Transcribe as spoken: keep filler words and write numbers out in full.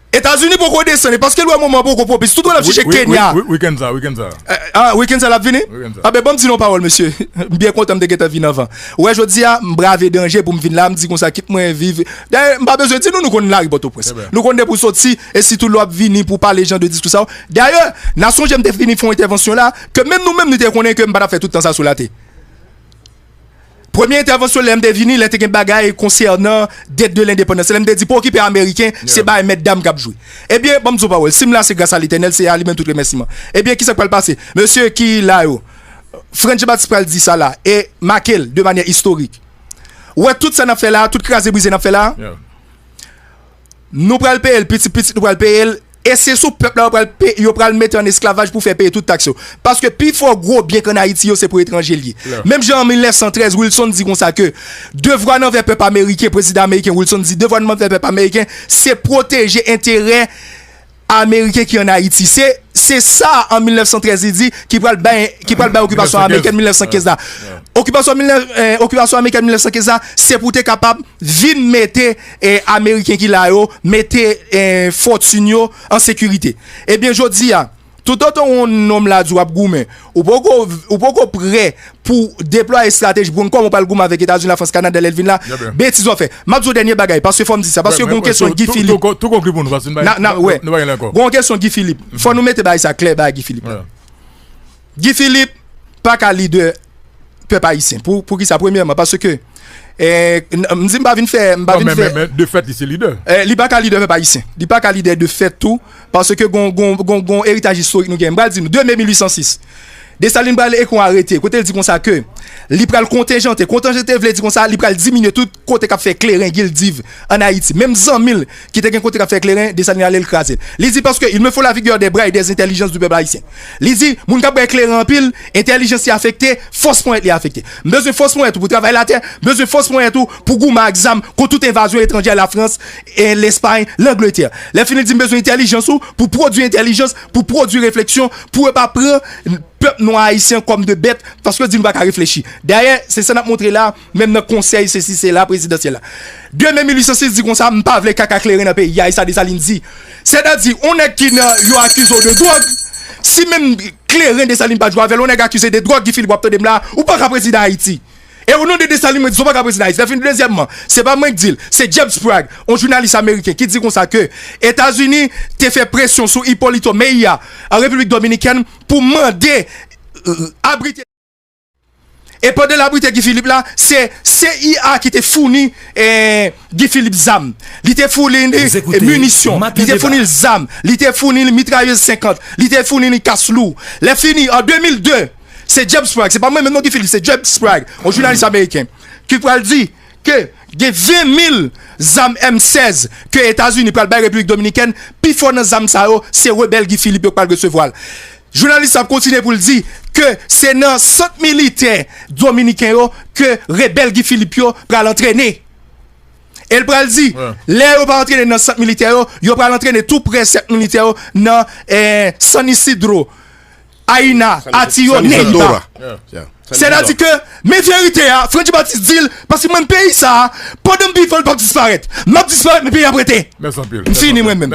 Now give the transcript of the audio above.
Etazini poko desann, e paske l wè moman poko pwopis, tout wè l ap chèche Kenya. Wikenn sa, wikenn sa. Ah, wikenn sa l ap vini? Wikenn sa. Ah, ben, ban m di nou yon pawòl, mesye. M byen kontan m te gentan vin anvan. Ou wè, jodi a, m brave danje pou m vin la, m di konsa, kit mwen viv. Dayè, m pa bezwen di nou, nou konn lari Pòtoprens. Nou konn depi w soti, e sitou lè w ap vini pou pale jan de diskou sa yo. Dayè, n a sonje m te vini fè yon entèvansyon la, ke menm nou menm, nou te konnen ke m pa t ap fè tout tan sa sou latè. Premye entèvansyon lè m te vini, lè te gen bagay konsènan dèt de lendepandans. Lè m te di, pa okipe Ameriken, se bagay mèt dam k ap jwe. Ebyen, ban m di w pawòl, si m la, se gras a Letènèl, se a li menm tout remèsiman. Ebyen, kisa k pral pase? Mesye ki la yo, Frantz Jean Baptiste pral di sa la, e make l de manyè istorik. Ou wè tout sa n ap fè la, tout kraze brize n ap fè la, nou pral peye l, pitit pitit nou pral peye l, e se sou pèp la yo pral pe-, yo pral mete an esklavaj pou fè peye tout taks yo. Paske pi fò gwo byen k ann Ayiti yo se pou etranje l ye. Menm jan an mil nèf san trèz, Wilson di konsa ke devwa n anvè pèp ameriken, prezidan ameriken Wilson di devwa n anvè pèp ameriken, se pwoteje enterè ameriken ki ann Ayiti. Se, se sa an mil nèf san trèz li di ki pral bay, ki pral bay okipasyon amerikèn mil nèf san kenz la. Okipasyon mil nèf, eh, okipasyon amerikèn mil nèf san kenz la, se pou te kapab vin mete, eh, Ameriken ki la yo, mete, eh, fòtin yo an sekirite. Ebyen, jodi a, toutotan yon nonm la di w ap goumen, ou poko, ou poko prè pou deplwaye estrateji pou konn kòman w pral goumen avèk Etazini, Lafrans, Kanada lè l vin la, betiz w ap fè. M ap di w dènye bagay, paske fò m di sa, paske gen yon kesyon Guy Philippe. Tou konkli pou nou, paske nou pa gen lè ankò. Gen yon kesyon Guy Philippe. Fò nou mete bagay sa klè, bagay Guy Philippe. Guy Philippe pa ka lidè pèp ayisyen. Pou, poukisa? Premyèman, paske, eh, n-, m di m pa vin fè, m pa vin fè. Men, men, men, de fèt, li se lidè. Eh, li pa ka lidè pèp ayisyen. Li pa ka lidè de fèt tou, paske gon, gon, gon, gon eritaj istorik nou gen. M pral di nou, de me mil uit san sis, Desalin pral ekri yon arete, kote l di konsa ke li pral kontenjante. Kontenjante vle di konsa, li pral diminye tout kote k ap fè kleren, gildiv, ann Ayiti. Menm zanmi l ki te gen kote k ap fè kleren, Desalin ale l kraze l. Li di, paske il me faut la vigueur des bras et des intelligences du peuple haïtien. Li di, moun k ap bay kleren anpil, entèlijans li afekte, fòs ponyèt li afekte. M bezwen fòs ponyèt ou pou travay latè, m bezwen fòs ponyèt ou pou goumen ak zam kont tout envazyon etranjè, Lafrans, e Lespay, Langletè. Lè fini, li di, m bezwen entèlijans ou pou pwodui entèlijans, pou pwodui refleksyon, pou yo pa pran pèp nwa ayisyen kòm de bèt, paske yo di nou pa ka reflechi. Dayè, se sa n ap montre la, menm nan konsèy, sesi, sela, prezidansyèl la. De me mil uit san sis di konsa, m pa vle kaka kleren nan peyi a, e sa Desalin di. Sètadi, yon nèg ki nan, yo akize w de dwòg, si menm kleren Desalin pa jwe avè l, yon nèg akize de dwòg, Guy Philippe w ap tande m la, ou pa ka prezidan Ayiti. E o non de Desalin, mwen di, w pa ka prezidan Ayiti. Lè fini, dezyèmman, se pa mwen k di l, se Jeb Sprague, yon jounalis ameriken, ki di konsa ke Etazini te fè presyon sou Hipólito Mejía, an Repiblik Dominikèn, pou mande, euh, abrite. E pandan l abrite Guy Philippe la, se C I A ki te founi, eh, Guy Philippe zam. Li te founi li, eh, minisyon. Li te founi l zam. Li te founi li mitrayèz senkant. Li te founi li kas lou. Lè fini, an de mil de, se Jeb Sprague. Se pa mwen menm non Guy Philippe, se Jeb Sprague, yon jounalis ameriken, ki pral di ke gen ven mil zam M sèz ke Etazini pral bay Repiblik Dominikèn, pifò nan zam sa yo, se rebèl Guy Philippe yo k pral resevwa l. Jounalis la ap kontinye pou l di ke se nan sant militè dominiken yo ke rebèl Guy Philippe yo pral antrene. E l pral di, lè yo pa antrene nan sant militè yo, yo pral antrene tou prè sant militè yo nan, eh, San Isidro, Ayina, Atiyo, Neiva. Sètadi ke, men verite a, Frantz Jean Baptiste di l, paske mwen, peyi sa a, pandan m vivan, l p ap disparèt. M ap disparèt, men peyi a ap rete. M fini mwen menm.